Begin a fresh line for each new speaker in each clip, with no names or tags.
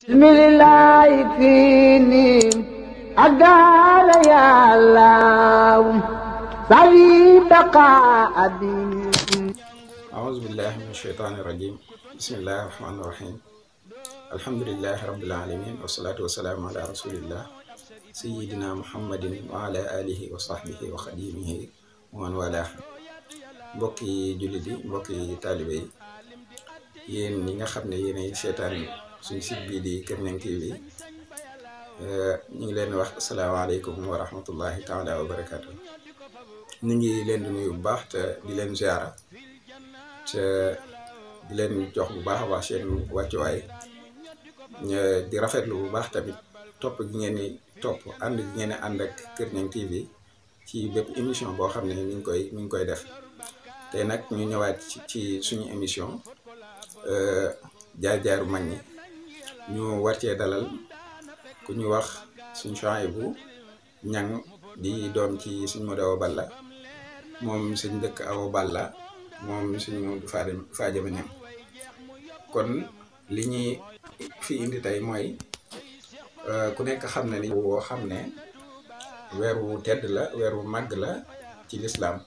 bismillah fini agara ya Allah sawi baqa abi
أعوذ بالله من الشيطان الرجيم بسم الله الرحمن الرحيم الحمد لله رب العالمين والصلاة والسلام على رسول الله سيدنا محمد وعلى آله وصحبه وخديمه ومن والاه mbokki jullit yi mbokki taalibe yi yéen ñi nga xam ne yéenay seetaan suñ site bii di Kër Niang TV ñu ngi leen wax asalaamaaleykum wa rahmatullahi taala wa barakaatu. ñu ngi leen di nuyu bu baax te di leen ziara te di leen jox bu baax a baax seen wàccuwaay di rafetlu bu baax tamit topp gi ngeen di topp ànd gi ngeen di ànd ak Kër Niang TV ci bépp émission boo xam ne mi ngi koy def tey nag ñu ñëwaat ci suñu émission jaar-jaaru mag ñi ñu war cee dalal ku ñu wax suñ Souhaïbou Niang di doom ci suñ Modou Awa Balla moom suñ dëkk Awa Balla moom suñ Modou Fadiama Niang kon li ñuy fi indi tey mooy ku nekk xam na ni woo xam ne weer wu tedd la weer wu màgg la ci lislaam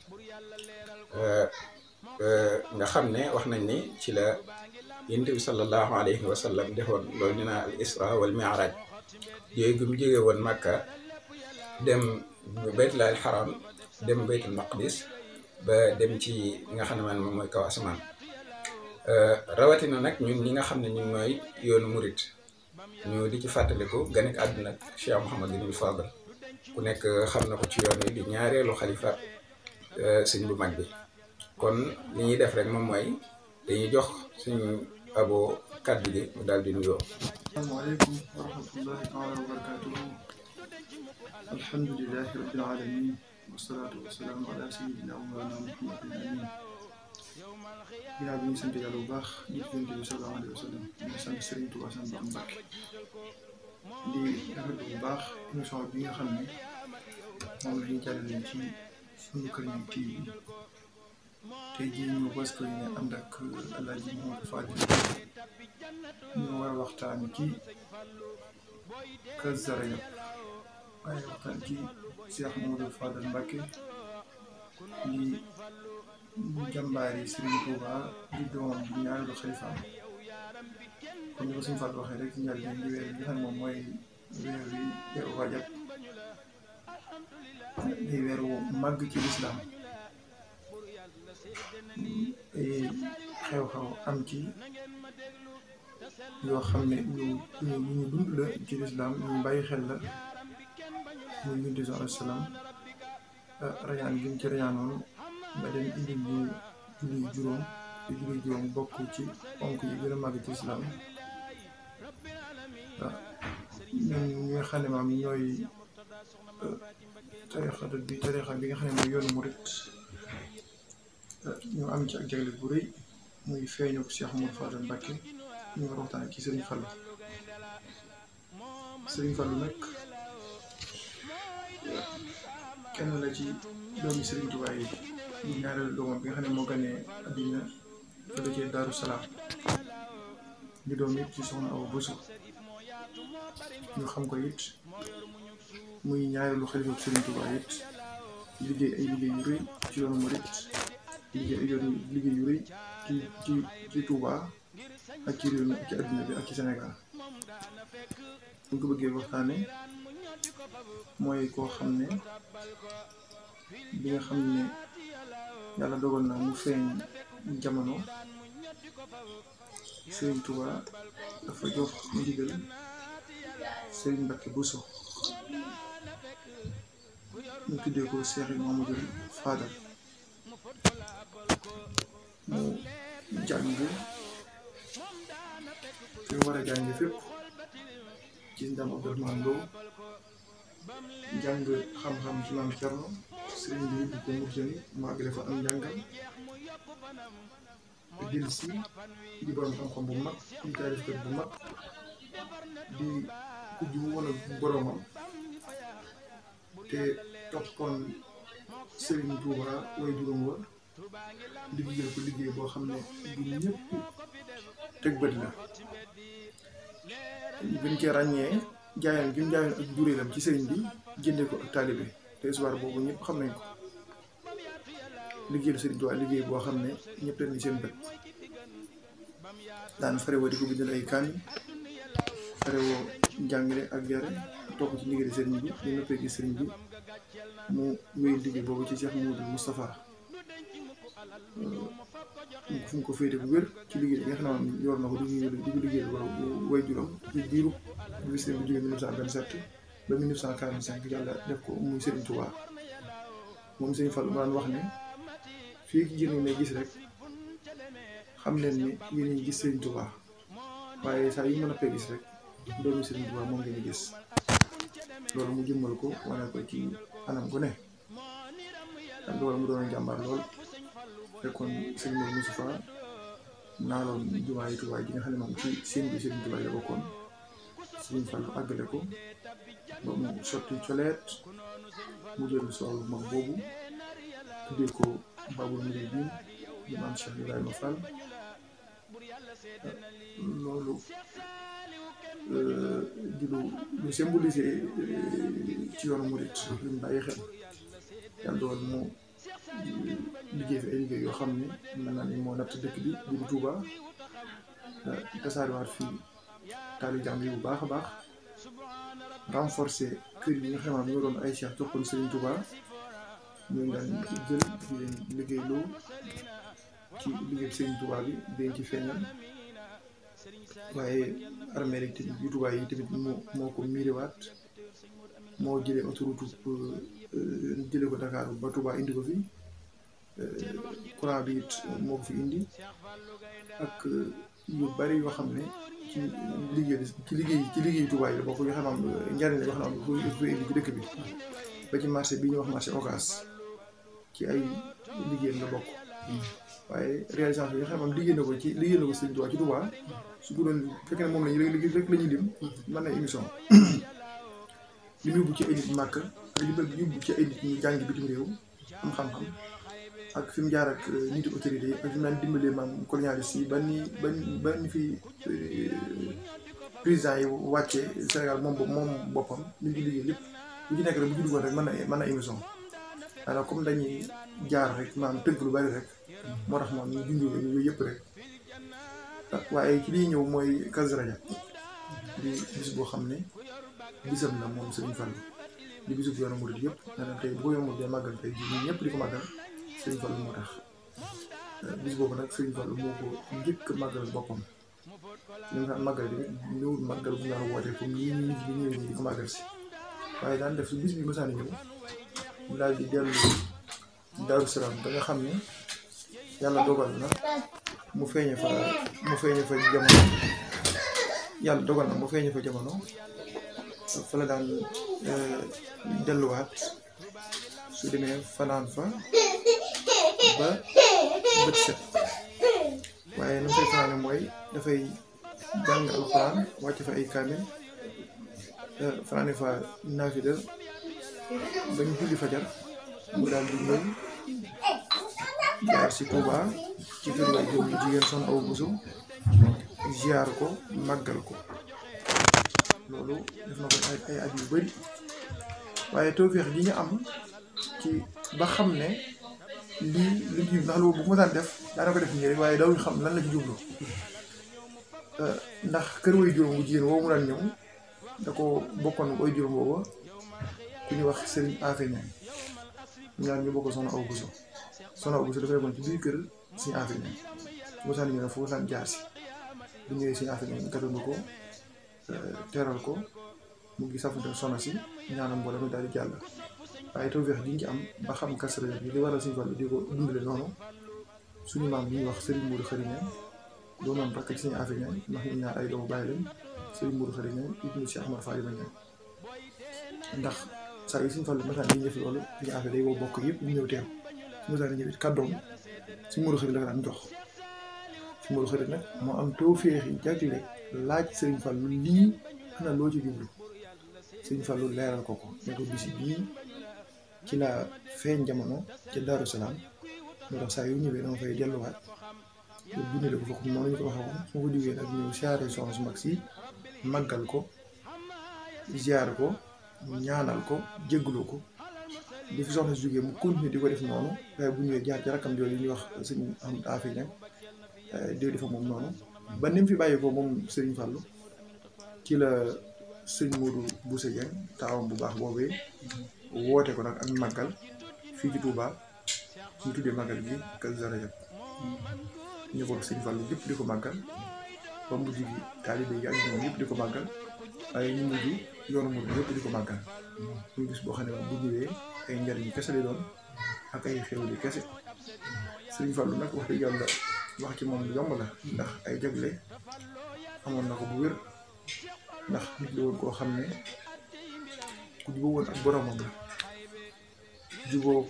nga xam ne wax nañ ni ci la yonent bi sallallahu alayhi wa sallam defoon loolu ñu naan al isra wal mi'raj yooyu gu mu jóge woon Makka dem baytullahil haram dem baytul maqdis ba dem ci nga xam ne man moom mooy kaw asamaan rawatina nag ñun ñi nga xam ne ñun mooy yoonu murit ñu di ci fàttaliku ganek àdduna Cheikh Mouhamadul Fadal ku nekk xam na ko ci yoon wi di ñaareelu xalifa sëñ bu mag bi kon li ñuy def rek moom mooy dañuy jox suñu abo kàddu gi mu daal di nuyoo.
asalaamaaleykum wa rahmatullahi taala wa barakatuhu alhamdulilahi rabbil alamin wasalaatu wasalaamu ala sayidina wa mawlana muhammadin amin ginnaaw bi ñu sant yàlla bu baax di yonent bi sallallahu alayhi wa sallam di sant Serigne Touba sant Bamba Mbàkke di rafetlu bu baax émission bi nga xam ne moom la ñuy jàllale ci suñu Kër Niang TV tey jii ñu bës ko ne ànd ak Alaaji Mouhamadou Fadil ñu war a waxtaan ci Kazu Rajab waaye waxtaan ci Cheikh Mouhamadou Fadil Mbàkke di jàmbaari Serigne Touba di doomam di ñaareelu xalifaam comme ni ko suñu Fall waxee rek ci njëlbeen di weer bi nga xam ne moom mooy weeru Rajab di weeru màgg ci lislaam xew-xew am ci yoo xam ne ñu dund la ci lislaam ñu bàyyi xel la muy yonent bi sallallahu alayhi wa sallam rayaan gi mu ci rayaanoon ba dem indi ñu julli juróom bokk ci ponk yi gën a màgg ci lislaam ñun ñi nga xam ne maam ñooy tarixa bi nga xam ne mooy yoonu murit ñu am ci ak jagle bu rëy muy feeñu Cheikh Mouhamadou Fadil Mbàkke ñu war waxtaan ci Serigne Fallou nag kenn la ci doomi Serigne Touba yi ñu ñaareelu doomam bi nga xam ne moo ganee àddina fële ci Daaru Salaam di doom it ci soxna Awa Bousso ñu xam ko it muy ñaareelu xalifa Serigne Touba it liggéey ay liggéey yu rëy ci yoonu murit liggéey yu rëy ci Touba ak ci réew mi ak ci àddina bi ak ci Sénégal bu ñu ko bëggee waxtaane mooy koo xam ne bi nga xam ne yàlla dogal na mu feeñ jamono Serigne Touba dafa jox ndigal Serigne Mbacke Bousso ñu tuddee ko Cheikh Mouhamadou Fadal mu jàng fi mu war a jàng fépp ci ndam Abdourahmane Lo jàng xam-xam ci maam Cerno sëriñ bi yóbbu ko Mauritanie mu àggale fa am njàngam jël si di borom xam-xam bu mag di taarifkat bu mag di ku ju woon ak boromam te toppoon Serigne Touba way juróom wa liggéeyal ko liggéey boo xam ne bu ñëpp teg bët la buñ ci ràññee jaayam gi mu jaayoon ak njuréelam ci sëriñ bi jëndee ko ak taalibe te histoire boobu ñëpp xam nañ ko liggéeyal sëriñ Tuubaa liggéey boo xam ne ñëpp leen seen bët daan farewoo di ko bindal ay kaamil farewoo njàngale ak yare topp ci ndigali sëriñ bi ñu noppee gis sëriñ bi mu wéy liggéey boobu ci Cheikh Mouhamadou Moustapha fu mu ko féete bu wér ci liggéey bi nga xam ne yor na ko di ko liggéeyal way juróom ci diiru bi sëriñ bi jógee 1927 ba 1945 yàlla def ko muy sëriñ Tuubaa moom sëriñ Fallu ma daan wax ne fii ki jëriñ ne gis rek xam leen ni yéen a ngi gis sëriñ Tuubaa waaye saa yu mën a gis rek doomu sëriñ Tuubaa moom ngeen gis loolu mu jëmmal ko wane ko ci anam gu ne ak loolu mu doon jàmbaar lool fekkoon sëriñ Modou Moustapha naaloon jumaa yi Tuubaa ji nga xam ne moom ci seen bi sëriñ Tuubaa la bokkoon sëriñ Fallu àggale ko ba mu sotti coleet mu jël sool mag boobu tuddee ko Babul Mouridine di maam Cheikh Ibrahima Fall loolu di lu symbolisé ci yoonu murit luñ bàyyi xel yàlla doon mu liggéey fi ay liggéey yoo xam ne mën naa ni moo natt dëkk bi di Touba tasaariwaat fii taali jàng yi bu baax a baax renforcer kër yi nga xam ne ñoo doon ay cheikh joxoon Serigne Touba ñu daan jël di leen liggéeyloo ci liggéey Serigne Touba bi dañ ci feeñal waaye armée yu Touba yi tamit moo ko miirewaat moo jëlee autoroute jëlee ko Dakar ba Touba indi ko fi courant bi it moo ko fi indi ak yu bari yoo xam ne ci liggéey Touba yi la bokk yoo xam ne njariñ la yoo xam ne dafa indi ci dëkk bi ba ci marché bi ñuy wax marché Ocass ci ay liggéeyam la bokk waaye réalisation yi nga xam ne liggéey na ko Serigne Touba ci Touba su ko doon fekkee ne moom lañu liggéey rek la ñuy lim mën na émission li mu yóbbu ci ay nit màkk li mu yóbbu ci ay nit ñu jàngi bitim réew am xam-xam ak fi mu jaar ak nit autorité yi ak fi mu naan dimbalee maam colonialiste yi ba ni fi président yi wàccee Sénégal moom boppam li ñu liggéey lépp lu ci nekk rek bu ci duggoon rek mën na émission maanaam comme dañuy jaar rek maanaam tënk lu bari rek moo tax moom ñu junjoo yooyu yëpp rek waaye ci liy ñëw mooy Kazu Rajab di bis boo xam ne bisam la moom Serigne Fallou di bisu yoonu murid yëpp maanaam tey bu ko yoonu murid dee màggal tey jii ñun ñëpp di ko màggal Serigne Fallou moo tax bis boobu nag Serigne Fallou moo ko njëkk màggal boppam li nga xam màggal bi ñëwul màggal bu ñu daan woote comme ñi ñëwee di ko màggal si waaye daan def su bis bi mësaan ñëw mu daal di dellu Daaru Salaam ba nga xam ne yàlla dogal na mu feeñe fa jamono yàlla dogal na mu feeñe fa jamono fa la daan delluwaat su demee fanaan fa ba bët set waaye nu mu fay fanaane mooy dafay jàng alxuraan wàcc fa ay kaamil fanaane fa naafila ba ñu julli fajar mu daal di ñëw jaar si Touba ci kër waay jëm ñu jigéen Soxna Awa Bousso ziar ko màggal ko loolu def na ko ay at yu bari waaye tawfeex gi ñu am ci ba xam ne lii li ci ndax loolu bu ma daan def daana ko def nii rek waaye dawuñ xam lan la ci jublu ndax kër way juróom bu jigéen woowu mu daan ñëw da ko bokkoon way juróom booba ku ñu wax Serigne Afé Niang ñaar ñu bokk Soxna Awa Bousso Soxna Awa Bousso dafa nekkoon ci biir kër Serigne Afé Niang fu saan ñëw foofu saan jaar si bu ñëwee Serigne Afé Niang gàttandu ko teeral ko mu ngi safante soxna si ñaanam mbooloo mi daal di jàll waaye tawfeex gi ñu ci am ba xam Kazu Rajab bi li waral Serigne Fallou di ko dundale noonu suñu maam bi ñuy wax Serigne Modou Khary Niang doonoon rakk ci Serigne Afé Niang ndax ñun ñaar ay doomu bàyyi lañ Serigne Modou Khary Niang ibnu Cheikh Ahmad Fatima Niang ndax saa yu Serigne Fallou masaan di def loolu Serigne Afé day woo bokk yëpp ñu ñëw teew su masaan ñëw it kàddoom Serigne Modou Khary la ko daan jox Serigne Modou Khary nag moo am tawfeex yi jagle laaj Serigne Fallou lii ana loo ci jublu Serigne Fallou leeral ko ne ko bisi bii ci la feeñ jamono ca Daaru Salaam moo tax saa yu ñëwee dama fay delluwaat pour dundale ko foofu noonu ñu ko waxee woon su ma ko jógee nag ñëw siyaare soxna su mag si màggal ko ziar ko ñaanal ko jéggalu ko di fi soxna si jógee mu continuer di ko def noonu waaye bu ñëwee jaar ci rakkam jooju ñuy wax sëñ am afi ñag di defa moom noonu ba ni mu fi bàyyi ko moom Serigne Fallou ci la sëñ Modou Bousso Dieng taawam bu baax boobee woote ko nag ak màggal fii ci Touba ñu tuddee màggal gi Kazu Rajab ñu ko sëñ Fallou yëpp di ko màggal ba mujj gi taalibe yi ak ñoom yëpp di ko màggal waaye ñu mujj yoonu mujj yëpp di ko màggal muy bis boo xam ne bu ñëwee ay njariñ kese lay doon ak ay xéwali kese sëñ Fallou nag wax dëgg yàlla wax ci moom lu yomb la ndax ay jagle amoon na ko bu wér ndax nit la woon koo xam ne ku jubóo woon ak boromam la jubóo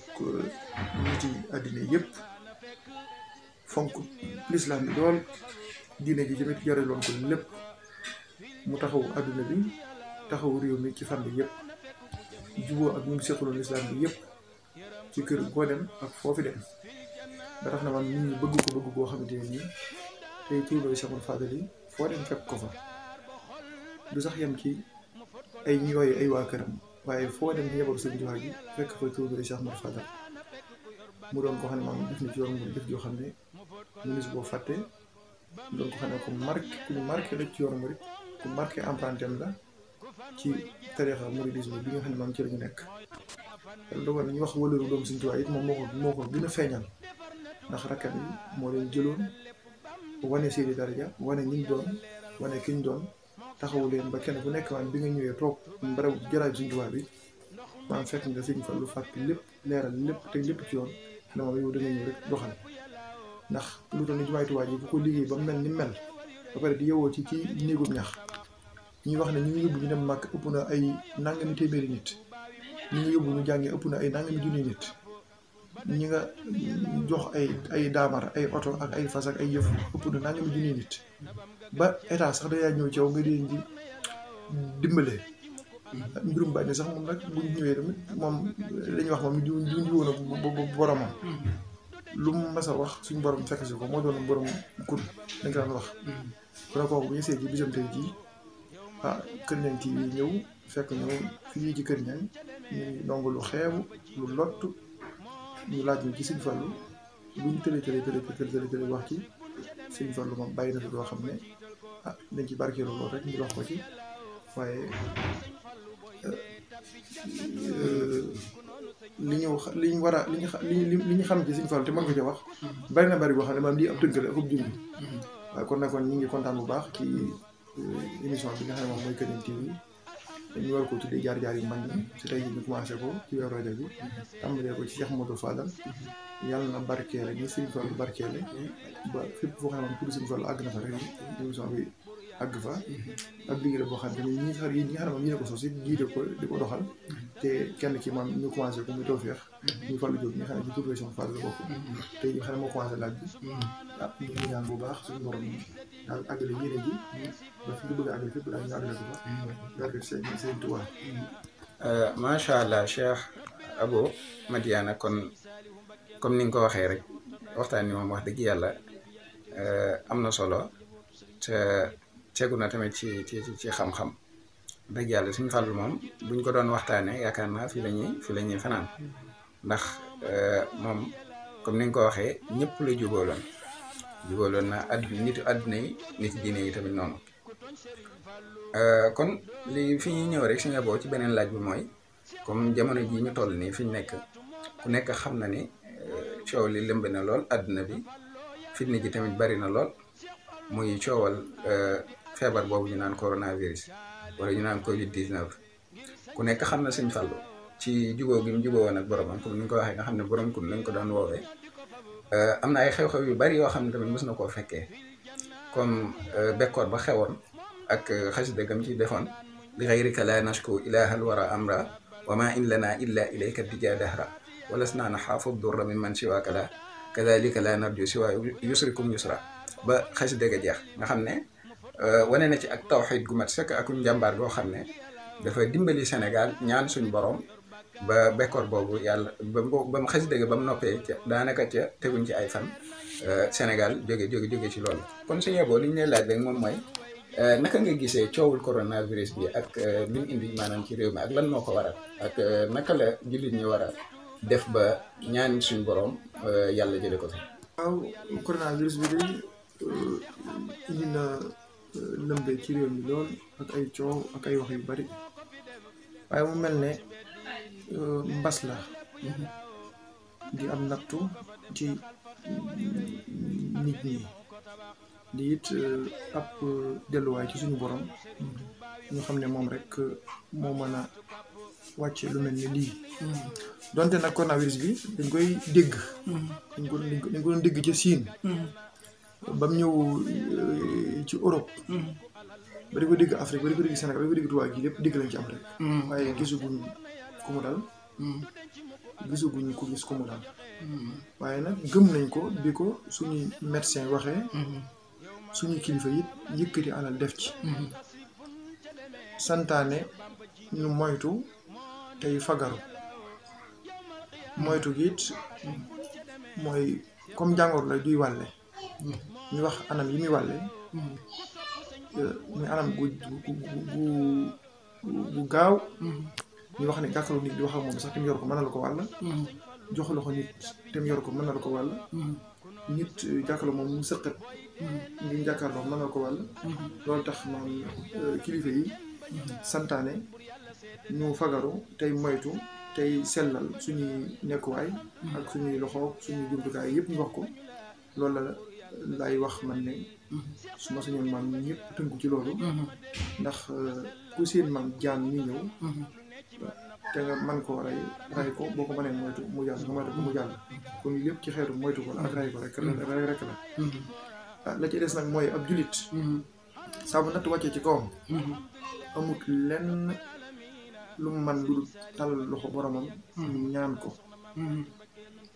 nit yi àddina yëpp fonk lislaam bi lool diine ji tamit jareloon ko lépp mu taxaw àdduna bi taxaw réew mi ci fànn yëpp jubóo ak ñu ngi seqaloon lislaam bi yëpp ci kër goo dem ak foofi dem ba tax na man nit ñi bëgg ko bëgg boo xamante ne nii tey tuubali Cheikhul Fadal yi foo dem fekk ko fa du sax yem ci ay ñooyu ay waa këram waaye foo dem ci njaboot Sëriñ Tuubaa gi fekk fa tuubali Cheikhul Fadal mu doon ko xam ne maam def na ci yoon mu def joo xam ne ministre boo fàtte mu doon ko xam ne ku marqué la ci yoonu murid ku marqué empreinte am la ci tariixa mouridisme bi nga xam ne maam ci la ñu nekk yàlla dogal nañu wax wëlëru doomu Sëriñ Tuubaa it moom moo ko gën a feeñal ndax rakkam yi moo leen jëloon wane seeni daraja wane ñi ñu doon wane ki ñu doon taxawu leen ba kenn ku nekk maanaam bi nga ñëwee toog barabu jaraay Sëriñ Tuubaa bi maanaam fekk nga Sëriñ Fallu fàkk lépp leeral lépp teg lépp ci yoon ne moom yow da nga ñëw rek doxal ndax lu tax ni jumaay Tuubaa ji bu ko liggéey ba mel ni mel ba pare di yowoo ci néegum ñax ñuy wax ne ñu ngi yóbbu ñu dem màkk ëpp na ay nangami téeméeri nit ñi nga yóbbu ñu jàngee ëpp na ay nangami junni nit ñi nga jox ay daamar ay oto ak ay fas ak ay yëf ëpp na nangami junni nit ba état sax dayaa ñëw ci yow nga dee di dimbale mbirum bàyyi sax moom nag buñ ñëwee tamit moom lañuy wax moom ñu woon a boromam lu mu mas a wax suñu borom fekk si ko moo doon borom kun dañ ko daan wax kon kooku bu ñu see ji bisam tey jii Kër Niang TV ñëw fekk ñëw fii ci Kër Niang ñu ndongo lu xeebu lu lott ñu laaj ñu ci Sëñ Fallu luñ tële wax ci Sëñ Fallu moom bàyyi na fi loo xam ne dañ ci barkeelu lool rek ñu dox ko ci waaye li ñu xam ci Sëñ Fallu te mën ko ci wax bari na bari boo xam ne maanaam lii ab tënk la ak junj waaye kon nag kon ñu ngi kontaan bu baax ci émission bi nga xam ne moom mooy Kër Niang TV ñu war ko tuddee jaar-jaar yu mag ñi si tey ñu commencé ko ci weeru rajo bi tàmbalee ko ci Cheikh Modou Fadal yàlla na barkeele ni Sëñ Fallu barkeele ba fépp foo xam ne moom tudd Sëñ Fallu àgg na fa rek émission bi àgg fa ak liggéey la boo xam ne tamit ñi nga xam ne moom ñu ne ko sos it jiite ko di ko doxal te kenn ci maam ñu commencé ko muy Tawfeex ñu Fallu Jóob ñi nga xam ne ci tur Sëñ Fallu la bokk tey ñu xam ne moo commencé laaj bi ñu ngi ñaan bu baax suñu borom daal àggale yéene ji ba fi nga bëgg a àggale fépp daal ñu àggale ko fa barke Sëñ Tuubaa
macha allah Cheikh Abo Madiyana kon comme ni nga ko waxee rek waxtaan ni moom wax dëgg yàlla am na solo te tegu na tamit ci xam-xam dëgg yàlla Sëñ Fallu moom buñ ko doon waxtaanee yaakaar naa fi la ñuy fanaan ndax moom comme ni nga ko waxee ñëpp la jubóoloon na nitu àdduna yi nit diine yi tamit noonu kon li fi ñuy ñëw rek Sëñ Abo ci beneen laaj bi mooy comme jamono jii ñu toll nii fi ñu nekk ku nekk xam na ni coow li lëmb na lool àdduna bi fitna ji tamit bari na lool muy coowal feebar boobu ñu naan coronavirus wala ñu naan Covid 19 ku nekk xam na Sëñ Fallu ci jubóo gi mu jubóo woon ak boromam comme ni nga ko waxee nga xam ne borom kun lañ ko daan woowee am na ay xew-xew yu bari yoo xam ne tamit mës na koo fekkee comme bekkoor ba xewoon ak xasida gam ci defoon li xayrika la nashku ilahal wara amra wa ma in lana illa ilayka dija dahra walasna naxaafu durra min man siwaaka la kadalika la narju siwa yusrikum yusra ba xasida ga jeex nga xam ne wane na ci ak tawxiid gu mat sëkk ak njàmbaar goo xam ne dafa dimbali Sénégal ñaan suñ borom ba bekkoor boobu yàlla ba mu xasida ga ba mu noppee ca daanaka ca teguñ ci ay fan Sénégal jóge ci loolu kon Sëñ Abo li ñu lay laaj rek moom mooy naka nga gisee coowul coronavirus bi ak li mu indi maanaam ci réew mi ak lan moo ko waral ak naka la jullit ñi war a def ba ñaan suñu borom yàlla jële ko fi.
waaw coronavirus bi day indi na lëmbee ci réew mi lool ak ay coow ak ay wax yu bari waaye mu mel ne mbas la di am nattu ci nit ñi di it ab delluwaay ci suñu borom ñu xam ne moom rek moo mën a wàcce lu mel ni lii donte nag coronavirus bi dañ koy dégg dañ ko doon dégg ca Siin ba mu ñëw ci Europe ba di ko dégg Afrique ba di ko dégg Sénégal ba di ko dégg Touba gi lépp dégg lañ ci am rek waaye gisaguñ ku mu dal gisaguñ ko gis ku mu dal waaye nag gëm nañ ko bi ko suñuy médecin waxee suñuy kilifa it yëkkati alal def ci santaane ñu moytu tey fagaru moytu gi it mooy comme jàngoro la duy wàlle ñu wax anam yi muy wàlle muy anam gu gaaw ñu wax ne gàkkalu nit di wax ak moom sax te mu yor ko mën na la ko wàll jox loxo nit te mu yor ko mën na la ko wàll nit jàkkaarloo moom mu sëqat ngi jàkkaarloo mën na la ko wàll loolu tax maam kilifa yi santaane ñu fagaru tey moytu tey sellal suñuy nekkuwaay ak suñuy loxo suñuy jumtukaay yëpp ñu wax ko loolu la lay wax man ne su ma sañoon maam ñëpp tënku ci loolu ndax ku seen maam jaan ñu ñëw te nga man koo ray ko boo ko mënee moytu mu jàll nga moytu ko mu jàll kon lépp ci xeetu moytu ko la ak ray ko rek la la ci des nag mooy ab julit saa bu natt wàccee ci kawam amut lenn lu mu man lu talal loxo boromam ñaan ko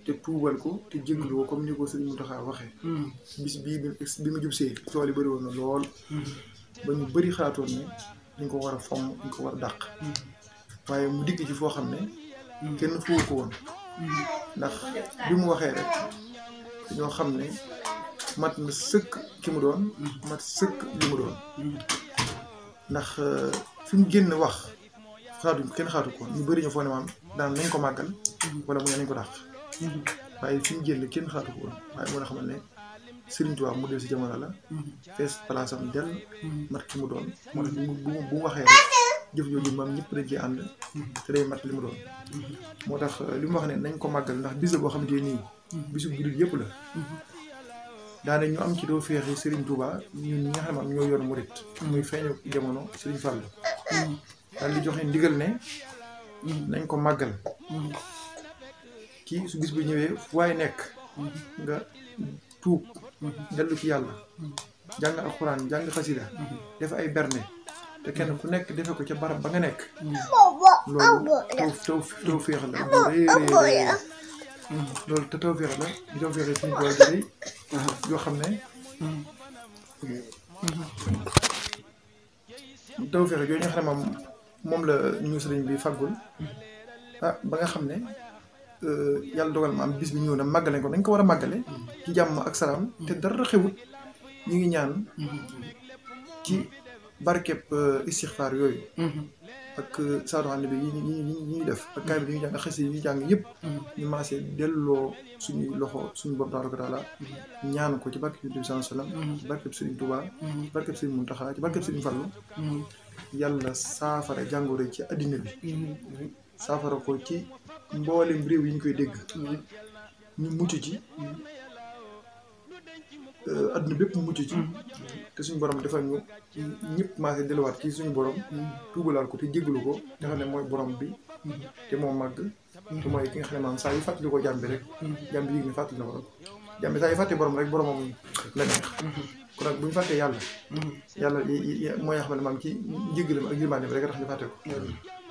te tuubal ko te jéggalu ko comme ni ko Sëriñ Mountakha waxee bis bii bi ma jub see tool yi bëri woon na lool ba ñu bëri xalaatoon ne dañ ko war a fomm dañ ko war a dàq waaye mu digg ci foo xam ne kenn foo ko woon ndax bi mu waxee rek dañoo xam ne mat na sëkk ki mu doon mat sëkk li mu doon ndax fi mu génn wax xaatuñ kenn xaatu ko ñu bëri ñu foo ne maam daan nañ ko màggal wala mu ne nañ ko dàq waaye fi mu génn kenn xaatu ko woon waaye mën a xamal ne Sëriñ Tuubaa mu del si jamono la fees palaasam del mat ki mu doon moo tax bu waxee rek jëf jooju maam ñëpp dañ ciy ànd te day mat li mu doon moo tax li mu wax ne nañ ko màggal ndax bis la boo xamante nii bisu jullit yëpp la daane ñu am ci doo feexi Sëriñ Tuubaa ñun ñi nga xam ne ñoo yor murit muy feeñu jamono Sëriñ Fallu daal di joxe ndigal ne nañ ko màggal kii su bis bu ñëwee fu waay nekk nga tuub dellu ci yàlla jàng alxuraan jàng xasida def ay berne te kenn ku nekk defe ko ca barab ba nga nekk loolu taw féex la bu rëy loolu te taw féex la di taw féex suñu doole jëriñ yoo xam ne taw féex yooyu nga xam ne moom la ñu sëriñ bi faggul ba nga xam ne yàlla dogal ma am bis bi ñëw na màggale ko dañ ko war a màggale ci jàmm ak salaam te dara xewut ñu ngi ñaan ci barkeb istixfaar yooyu ak saatu xam ne bi yi ñuy def ak kaay bi ñuy jàng xës yi ñuy jàng yëpp ñu maase delloo suñuy loxo suñu borom tabaaraka wa taala ñaan ko ci barkeb Yonent bi sallallahu alayhi wa sallam ci barkeb Sëriñ Tuubaa ci barkeb Sëriñ Muntaxa ci barkeb Sëriñ Fallu yàlla saafara jàngoro ci addina bi saafara ko ci mboolem réew yi ñu koy dégg ñu mucc ci adduna bépp mu mucc ci te suñu borom defal ñu ñëpp maase delluwaat ci suñu borom tuubalaal ko te jéggalu ko nga xam ne mooy borom bi te moo màgg te mooy ki nga xam ne maanaam saa yu fàttali ko jàmm bi rek jàmm bi yëg ne fàttali na borom jàmm bi saa yu fàttee borom rek boromam la neex kon nag bu ñu fàttee yàlla mooy xam ne maanaam ci njéggalam ak yërmande bi rek tax ñu fàtte ko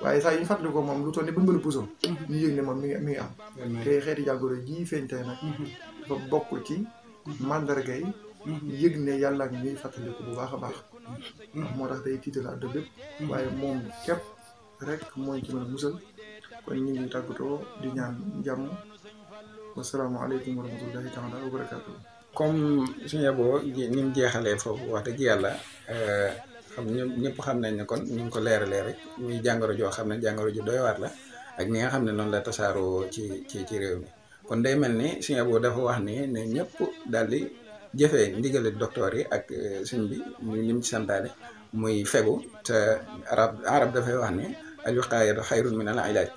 waaye saa yu ñu fàttali ko moom lu toll ne bën puso ñu yëg ne moom mi ngi am te xeeti jàngoro ji feeñ tey nag dafa bokk ci mandarga yi yëg ne yàlla ak ñuy fàttaliku bu baax a baax moo tax day tiital àdduna bépp waaye moom képp rek mooy ci mën a musal kon ñu ngi tàggatoo di ñaan jàmm wasalaamaaleykum wa rahmatullahi taala wa barakaatu
comme suñu boo ni mu jeexalee foofu wax dëgg yàlla xam ñëpp xam nañ ne kon ñu ngi ko leeralee rek muy jàngoro joo xam ne jàngoro ju doy waar la ak ni nga xam ne noonu la tasaaroo ci réew mi kon day mel ni suñu boo dafa wax ni ne ñëpp daal di jëfee ndigale docteur yi ak suñ bi li mu ci santaane muy fegu te arab dafay wax ne al wiqaayatu xayrun min al ilaaj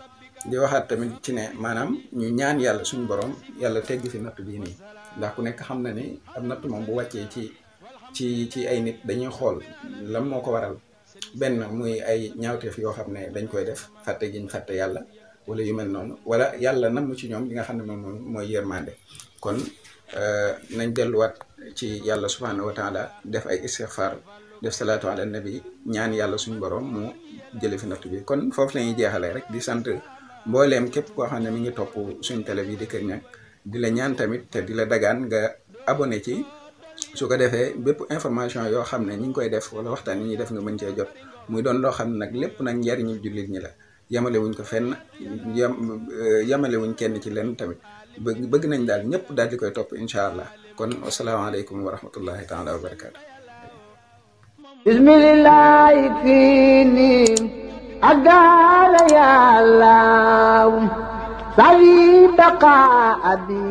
di waxaat tamit ci ne maanaam ñu ñaan yàlla suñu borom yàlla tegg fi natt bii nii ndax ku nekk xam na ni am natt moom bu wàccee ci ay nit dañuy xool lan moo ko waral benn muy ay ñaawteef yoo xam ne dañ koy def fàtte giñ fàtte yàlla wala yu mel noonu wala yàlla namm ci ñoom li nga xam ne moom mooy yërmande kon nañ delluwaat ci yàlla subhanahu wa taala def ay istixfar def salaatu ala nabi ñaan yàlla suñu borom mu jële fi natt bi kon foofu la ñuy jeexalee rek di sant mbooleem képp koo xam ne mi ngi topp suñ télé bi di Kër Ñang di la ñaan tamit te di la dagaan nga abonné ci su ko defee bépp information yoo xam ne ñi ngi koy def wala waxtaan yi ñuy def nga mën cee jot muy doon loo xam ne nag lépp nag njariñu jullit ñi la yemale wuñ ko fenn yemale wuñ kenn ci leen tamit bëgg nañ daal ñëpp daal di koy topp incha allah kon asalaamaaleykum wa rahmatullahi taala wa barakaatu.
bismillahi fiini agara yàlla sawi baqa abi